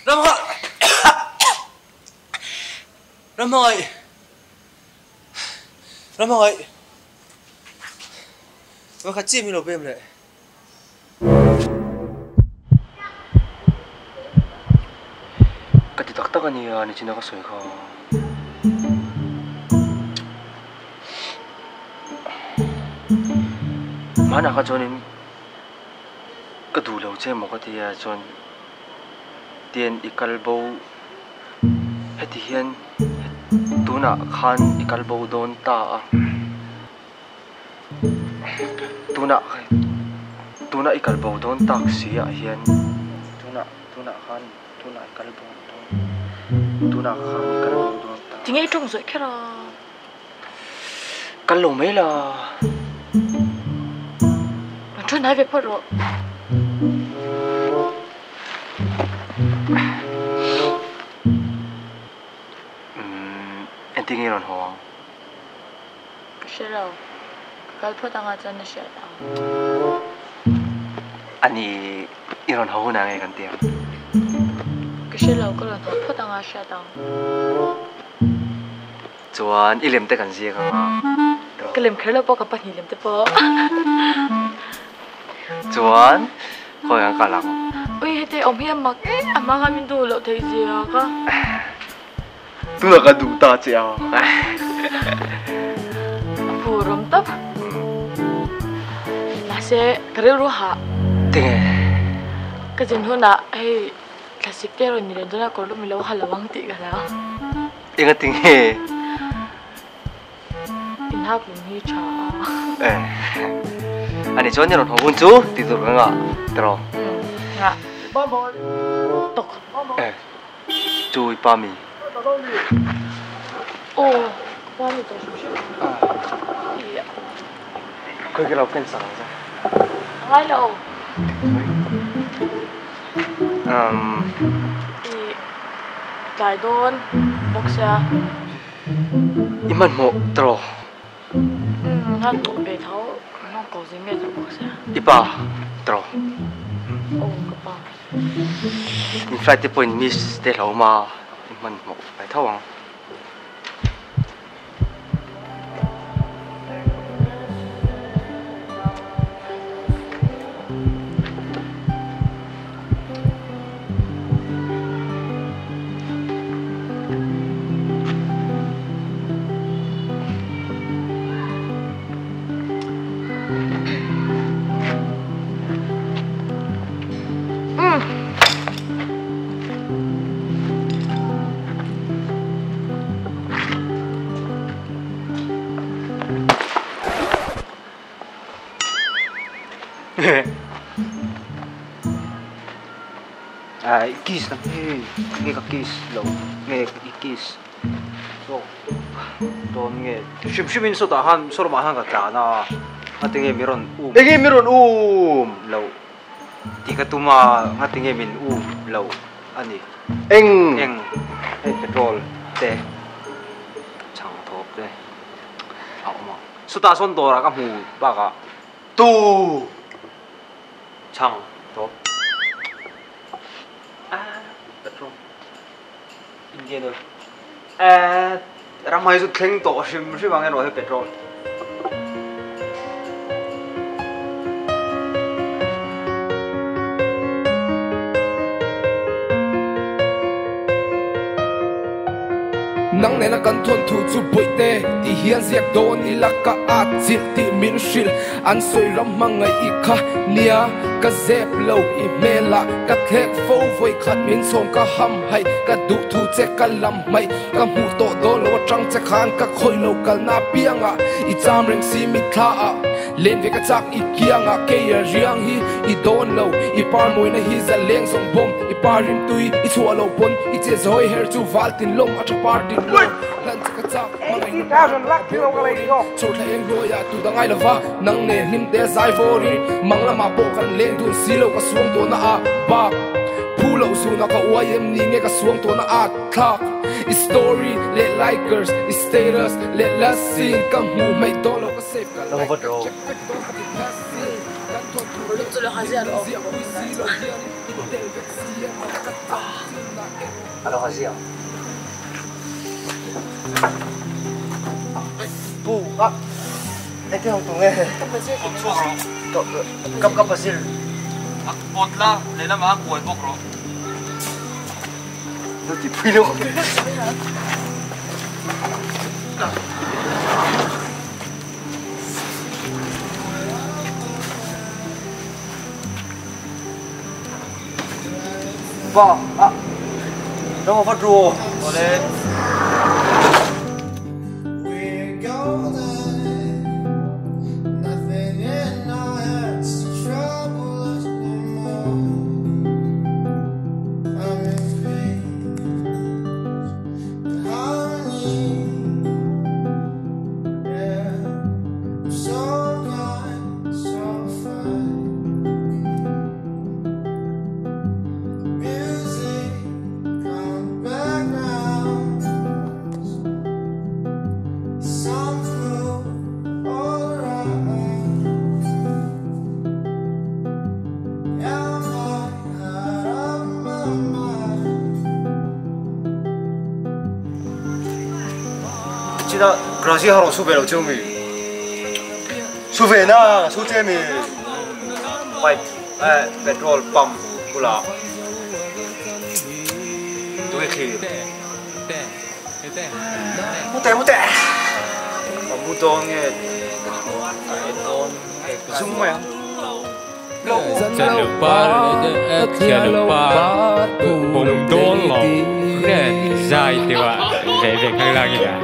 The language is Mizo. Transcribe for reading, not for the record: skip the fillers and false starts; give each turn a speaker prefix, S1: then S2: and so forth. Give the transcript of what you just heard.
S1: Ramha Ramhangaih Ramhangaih Vawikhat chiah min lo bem leh. Ka ti tak tak a nia nichina ka sawi kha. Hmanah kha chuanin ka duh lo che maw ka ti a chuan tian i kal bo heti hian tunah khan i kal bo dawn ta a. Tunah tunah i kal bo dawn tak si ah hian tunah tunah khan tunah i kal bo dawn tunah khan i kal bo dawn tak.
S2: Tinge i tawng zawih kher a?
S1: Kal lo mai la.
S2: Rawn thu hnai ve phawt rawh.
S1: Umm engtin nge i rawn haw ang?
S2: Ka hre lo. Ka kal phawt anga chuan a hriat ang.
S1: Ani i rawn haw hunah nge kan ti ang?
S2: Ka hre lo, ka rawn haw phawt anga a hriat ang.
S1: Chuan i lem te kan ziak ang a.
S2: Ka lem kher lo pawh ka pahnih lem te pawh.
S1: Chuan khawi kan kal ang?
S2: Ui heti awm hi a mak em a hma khan min duh loh theih ziak a.
S1: Tunah ka duh ta che a.
S2: A phur awm tawp. Mahse ka rilru hah.
S1: Tinge?
S2: Ka zin hunah hei thlasik te rawn ni leh dawn a kawr lum i lo ha lo ang tih ka hlau.
S1: Enga tinge?
S2: In hak lung hi tha a.
S1: Eh. Ani chuan i rawn haw hun chu ti tur ka ngah tiraw?
S2: Umm ngah. Tawk.
S1: Eh. Chu i pa mi?
S2: Aw ka pa mi tawh hrim hrim.
S1: Khawi ka lo ken sak ang che.
S2: A ngai lo.
S1: Umm.
S2: I tlai dawn bawk sia.
S1: I hmanhmawh tawh.
S2: Umm hmanhmawh ve tho rawng ko zing nge duh bawk sia.
S1: I pa tawh.
S2: Aw ka pa.
S1: In flight te pawh in miss te hlauhawm a i hmanhmawh ve tho ang.
S3: I kiss na hi nge ka kiss lo nge i kiss zawk dawn nge hrim hrim in sawtah khan saw lamah khan ka tlan a ngati nge min rawn um
S1: enge min rawn um
S3: lo tih ka tum a ngati nge min um lo a ni
S1: eng
S3: eng hei petrol te chhang thawp te a awm a sawtah sawn dawrah ka hmu bakah
S1: tu
S3: Chhang tawp ah petrol Indian oil eh ramhmai chu thleng tawh hrim hrim ang erawh hi petrol.
S4: Nang nena kan thawn thu chu bawihte tih hian ziak dawn ila ka at chilh tih min hrilh. An sawi ram hmangaih i kha nia ka zep lo i hmelah ka thlek fo vawi khat min chhawm ka ham haih ka duh thu che ka lam hmaih ka hmuh tawh dawn lo atang che khan ka khawih lo kalna piangah i cham reng si mitthla ah len ve ka chak i kiangah kei a riang hi i dawn lo i par mawina hi zaleng zawng bawm i par rim tui i chhuah lo pawn i che zawi her chu val tin lawm a tha par tin lo hlan che ka chak hmangaihna par Chhawrthla eng hnuaiah tu dang ai lova, nang nen hlim te zai vawrin mang lamah pawh kan leng dun si lo ka suang tawhna a bak phu loh zuna ka uai em ni nge ka suang tawhna a thlak i story leh likers i status leh last seen ka hmuh hmeih dawn lo ka save ka like ka check vek dawn ka ti pass sin kan thawnthu
S2: Chu lo kha zia rawh.
S3: A lo kha zia. Pu a engtin ho tu nge?
S2: Ka bazir
S1: Kawp chhuak rawh.
S3: Ka ka bazir.
S1: A pawt la lehlamah a kuai bawk rawh.
S3: Lo ti pui lo. Ba a lo va ru.
S1: Awle.
S5: We're golden, nothing in our heads to trouble us no more. I'm in peace and harmony. Yeah, I'm so gone, so fine. Music on the background. Songs move all around. Am I out of my mind?
S3: China Brazil haro su ve lo chu mi. Su ve na su che mi. Pipe petrol pump bula. Tui khi. Mu te mu te. Ka mu dawn nge ka en dawn nge zum mai ang.
S6: Bum dawn lo nge zai tiwa ve ve khang lang ina.